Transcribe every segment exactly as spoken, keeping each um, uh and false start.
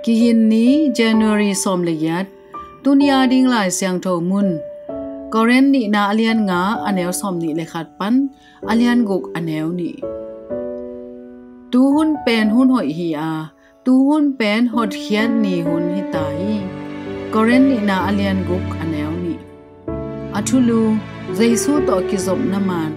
Kigin ni, January sawm le giat. Tuni a ding Lai Siangtho mun, Korin nihna a lian nga, a neu sawm nih le khat pan a lian guk, a neu nih. Tu hun pen hun hoih hi a, tu hun pen hotkhiat ni hun hi ta hi. Korin nihna a lian guk, a neu nih. A thulu: Jesu tawh kizopna man.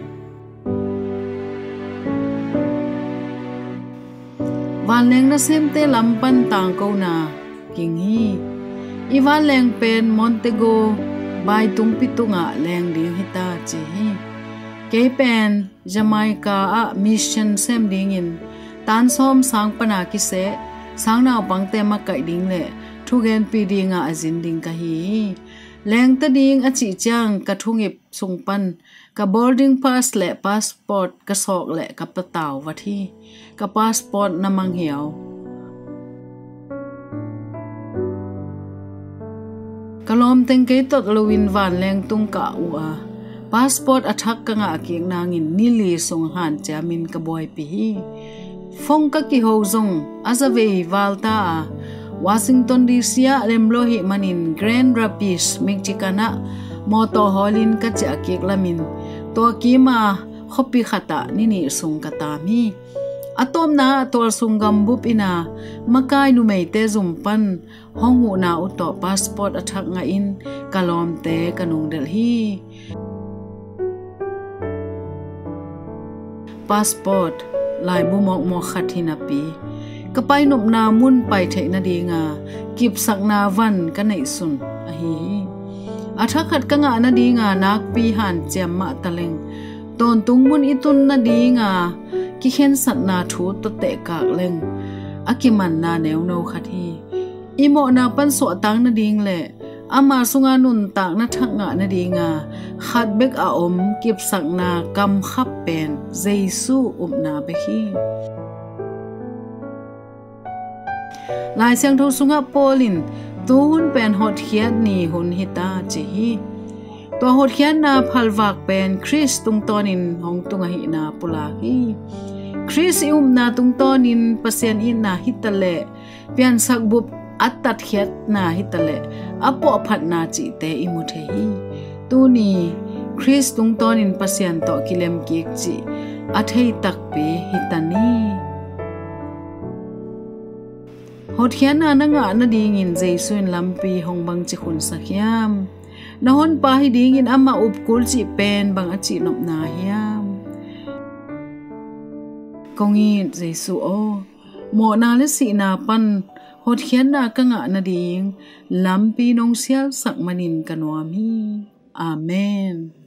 Vanleng nasemte lam pan tangkona ging hi. I vanleng pen Montego Bay tungpi tungah leng ding hi ta, ci hi. Kei pen Jamaica ah mission sem dingin tan sawm sang pana kiseh sang naupangte makaih ding le thugenpi dingah a zin ding ka hi hi. Lengta ding a cih ciang ka thungip sung pan ka boarding pass le passport ka sawk le ka patau vat hi. Ka passport na mang hiau. Ka lawmteng kei tot loin vanleng tung ka uh a, passport a thak ka ngah kik nangin ni li sung hanciamin ka buaipih hi. Phone ka kiho zong a zavei val ta a, Washington D C ah lem lo hih manin Grand Rapids, Michigan ah mawtaw hawlin ka ciah kik lamin tua kima khuapi khatah ni nih sung ka taam hi. A tawpna ah tualsung gambup inn a makai numeite zum pan hong huhna uh tawh passport a thak ngahin ka lawmte ka nungdelh hi. Passport, laibu mawkmawk khat hi napi, ka painopna mun pai theih nadinga kipsakna van ka neihsun ahi hi. A thakhat ka ngah nadinga nakpi hanciam mah taleng, tawntung mun i tun nadinga kikhensatna thu tawh tehkak leng a kimanna neuno khat hi. I mawhna pan suahtak nading le ama sunga nuntakna thak ngah nadinga khat bek a om kipsakna kamkhap pen Jesu upna bek hi. Lai Siangtho sungah Paul in tu hun pen hotkhiat ni hun hi ta, ci hi. Tua hotkhiatna phalvak pen Khrist tungtawnin hong tung ahihna pulak hi. Khrist i upna tungtawnin Pasian itna hitaleh piansakbup a tatkhiatna hitaleh a puahphatna cihte i mu thei hi. Tuni Khrist tungtawnin Pasian tawh kilemkik cih a thei takpi hi ta ni. Hotkhiatna na ngah nadingin Jesu in lampi hong bangci khunsak hiam? Na honpa hi dingin amah upkul cih pen bang a cihnopna hiam? Kong it Jesu aw, mawhna le sihna pan hotkhiatna ka ngah nading lampi nong sialsak manin ka nuam hi. Amen.